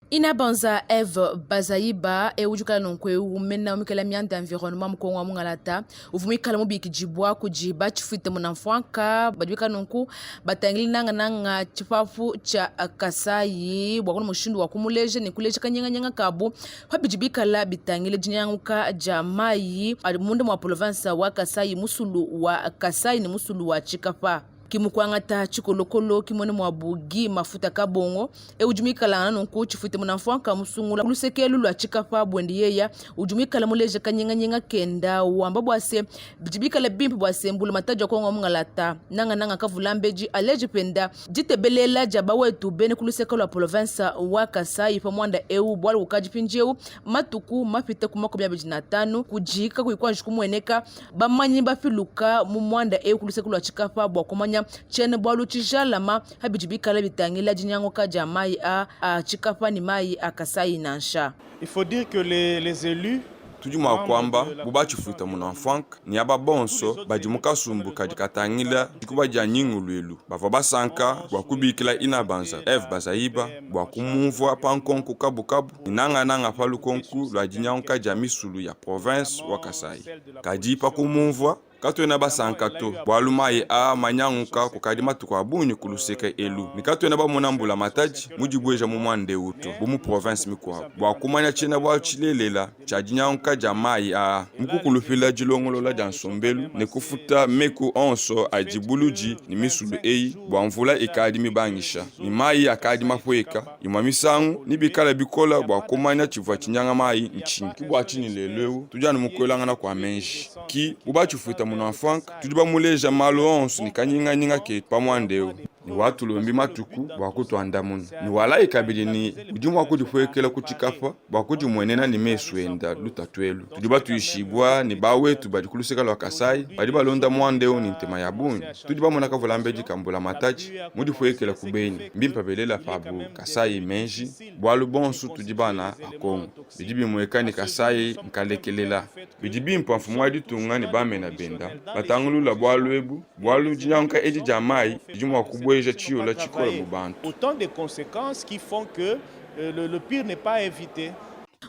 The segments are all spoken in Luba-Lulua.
Inabanza Eve Bazaiba eu udi ukala nunku eu mena mikala mianda environnement mu Kongo wa mungalata uvua muikala mubikidibua kudi ba tshifuita munamfuanka badi bikala nunku batangile nangananga tshipapu tshia Kasayi bua kuna mushindu wa kumuleja ne kuleja kanyinganyinga kabu pa bidi bikala bitangila dinyanguka dia mayi adi munda mua province wa Kasayi, musulu wa Kasayi ne musulu wa Tshikapa. Ki mu kuangata tshikolokolo ki muena muabu Guy Mafuta Kabongo eu udi muikalangana nunku tshifuite munamfuanka musungula ku luseke elu lua Tshikapa buende yeya udi muikale muleja kanyinganyinga kenda wamba bua se bidi bikale bimpe bua se mbulamatadi wa Kongo wa mungalata nangananga kavulambedi aleje penda ditebelela dia bawetu bena ku luseke lua polovense wa Kasayi pa muanda eu bualu kukadi mpindieu matuku mapite ku 25 kudi kakuyi kuanji kumueneka Bamanyi bapiluka mu muanda eu ku luseke lua tshikapa bua kumanya tshiena-bualu tshijalama pa bidi bikala bitangila dinyanguka dia mayi a a tshikapa ne mayi a Kasayi nansha. Il faut dire que les, les élus Tudi mua kuamba bu batshifuita munamfuanka ne aba bonso badi mu kasumbu kadi katangila dikuba dia nyinguluilu bavua basanka bua kubikila Inabanza Eve Bazaiba bua kumumvua pa nkonku kabukabu ne nangananga pa lukonku lua dinyanguka dia misulu ya provense wa Kasayi. Kadi pa kumumvua, katuena basanka to, bualu mayi aa manyanguka kukadi matuku a bungi ku luseke elu, ne katuena bamona mbulamatadi mudibueja mu muanda eu to, bu mu provense mikuabu. Bua kumanya tshiena-bualu tshilelela tshia dinyanguka dia mayi aa, mu kukulupila dilongolola dia nsombelu ne kufuta meku onso adi buludi ne misulu eyi bua mvula ikadi mibangisha ne mayi akadi mapueka, Imue misangu, nebikale bikole bua kumanya tshivua tshinyanga mayi ntshinyi. Ke bua tshinyi lelu eu tudi anu mu kuelangana kua meji. Ki bu batshifuita munamfuanka, tudi bamuleja malu onso ne kanyinganyinga ketu pa muanda eu, ne watulombi matuku bua kutuandamuna. Ne walayi kabidi ne, udi mua kudipuekela ku tshikapa bua kudimuenena ne mesu enda lutatu elu. Tudi batuishibua ne, bawetu badi ku luseke lua Kasai badi balonda muanda eu ne ntema ya bungi. Tudi bamona kavulambedi ka mbulamatadi mudipuekela ku benyi. Mbimpe belela pabu Kasayi meji, bualu bonsu tudi bana ba Kongo. Bidi bimueka ne Kasayi nkalekelela. Bidi bimpe mfumu wa ditunga ne bamena benda batangulula bualu ebu, bualu dinyanguka edi dia mayi didi mua kubueja tshiyola tshikole mu bantu. Autant de consequences qui font que le pire n'est pas evite.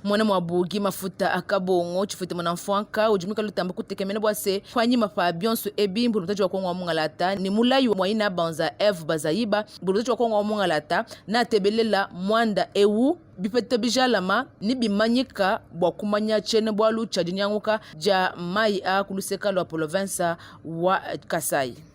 Muena muabu Guy Mafuta a Kabongo, tshifuita muena mfuanka, udi muikale utamba kutekemena bua se, panyima pa bionso ebi, mbulamatadi wa Kongo wa mungalata ne mulayi wa Inabanza Eve Bazaiba, mbulamatadi wa Kongo wa mungalata neatebelela muanda eu bipeta bijalama ne bimanyika bua kumanya tshiena-bualu tshia dinyanguka dia mayi aa ku luseka lua polovensa wa Kasayi.